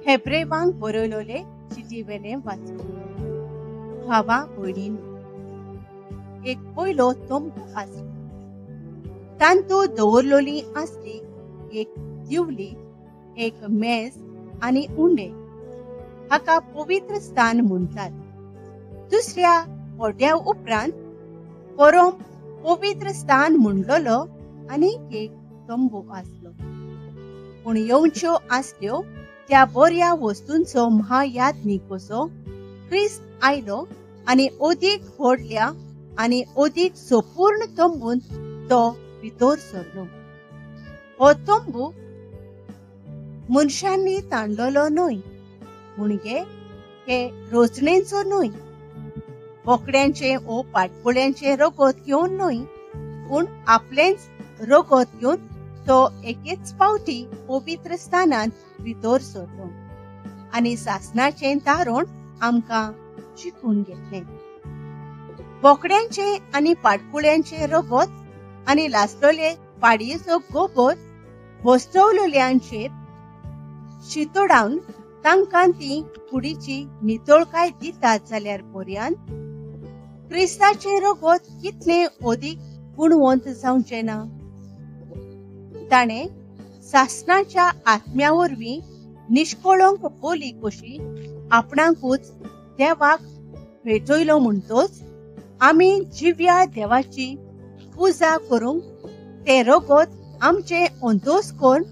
हेब्रेवांक बरयलोले चिटी वेलें वाचप. भावा भयणींनो, एक पयलो तंबू आसलो, तांतू दवरलोली आसली एक दिवली, एक मेज आनी उंडे. हाका पवित्र स्थान म्हणटात. दुसऱ्या पड्ड्या उपरांत परम पवित्र स्थान म्हणलोलो आनी एक तंबू आसलो. पूण येवच्यो आसल्यो त्या बऱ्या वस्तूंचो महायाज्ञीक कसो क्रिस्त आयलो आनी अदीक व्हडल्या आनी अदीक संपूर्ण तंबूंत तो भितर सरलो. हो तंबू मनशांनी तांडलो न्हय, म्हणजे हे रचणेचो न्हय, बोकड्यांचे ओ पाटकुळ्यांचे रगत घेवन न्हय, पूण आपलेंच रगत घेवन तो एकेच फावटी पवित्र स्थानांत भितर सरलो आनी सासणाचें तारण आमकां शिकून घेतलें. बोकड्यांचे आनी पाटकुळ्यांचे रगत आनी लासलेले पाडयेचो गोबर बसवलेल्यांचेर शितोडावन तांकां ती कुडीची नितळकाय दितात जाल्यार पर्यान क्रिस्ताचें रगत कितलें अदीक गुणवंत जावचें ना? ताणें सासणाच्या आत्म्या वरवीं निष्कळंक बोली कशी आपणाकूच देवाक भेटयलो म्हणटोच आमी जिव्या देवाची पुजा करूंक तें रगत आमचें अंतोस करून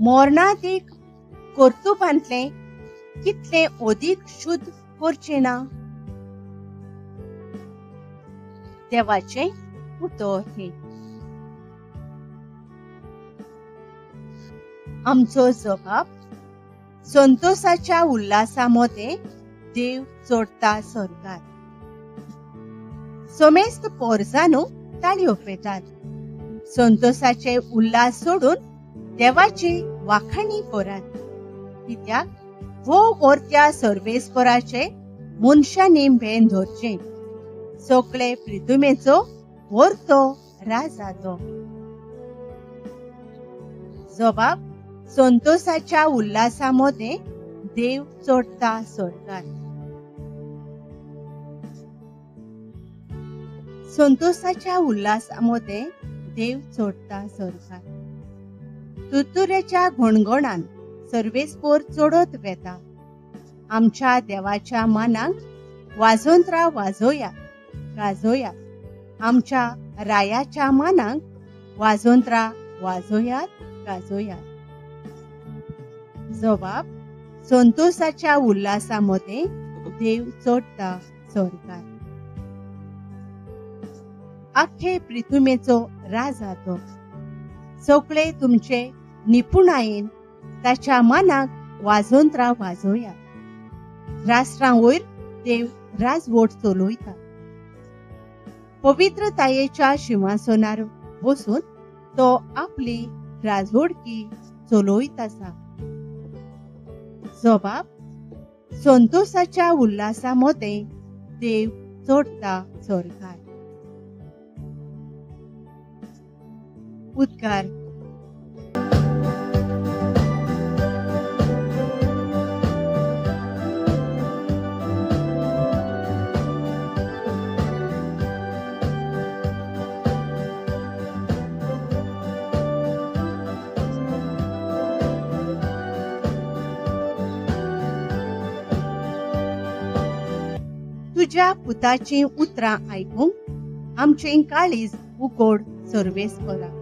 मरणादीक कर्तुबांतलें कितलें अदीक शुद्ध करचें ना? देवाचें उतर हें. आमचो जबाब संतोषाच्या उल्हासा मदें देव चडता स्वर्गार. समेस्त पोरजानू ताळयो पेतात, संतोषाचे उल्हास सोडून देवाची वाखाणी करात. कित्याक हो वर्त्या सर्वेस्पराचे मनशांनी भेन धरचें, सगळे प्रितुमेचो वर्तो राजा तो. जबाब संतोषाच्या उल्हासा मदें देव चडता स्वर्गार. संतोषाच्या उल्हासा मदें देव चडता स्वर्गार. तुरतुरेच्या घणघणान सर्वेस्पोर चडत वेता. आमच्या देवाच्या मानाक वाजोंत्रा वाजोया गाजोया, आमच्या रायाच्या मानाक वाजोंत्रा वाजोयात गाजोयात. जबाब संतोषाच्या उल्हासा मदें देव चडता स्वर्गार. आख्खे प्रितुमेचो राजा तो. सगळे तुमचे निपुणायेन ताच्या मानाक वाजोंत्रा वाजोया. राष्ट्रां वयर देव राजवट चलयता. पवित्रतायेच्या शिंवासनार बसून तो आपली राजवटकी चलयत आसा. जबाब संतोषाच्या उल्हासा मदें देव चडता स्वर्गार. उद्गार. तुज्या पुताचीं उतरां आयकूंक आमचें काळीज उगड सर्वेस्परा.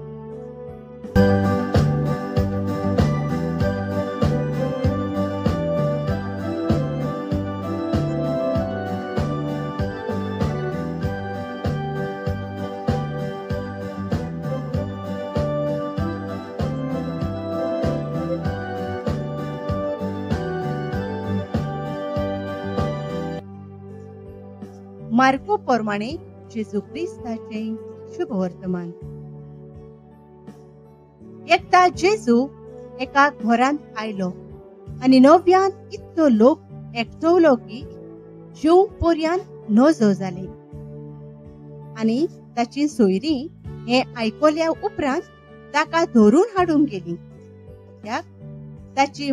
मार्को प्रमाणे जेजू क्रिस्ताचें शुभवर्तमान. एकदा जेजू एका घरांत आयलो आनी नव्यान इतलो लोक एकटवलो की जेवंक पर्यान नजो जाले. आनी ताची सोयरीं हें आयकल्या उपरांत ताका धरून हाडूंक गेली, कित्याक ताची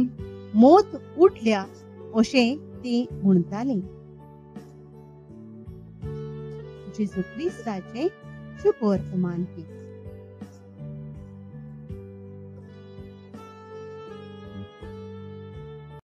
मोत उठल्या अशें ती म्हणटाली. जेजू क्रिस्ताचें शुभवर्तमान.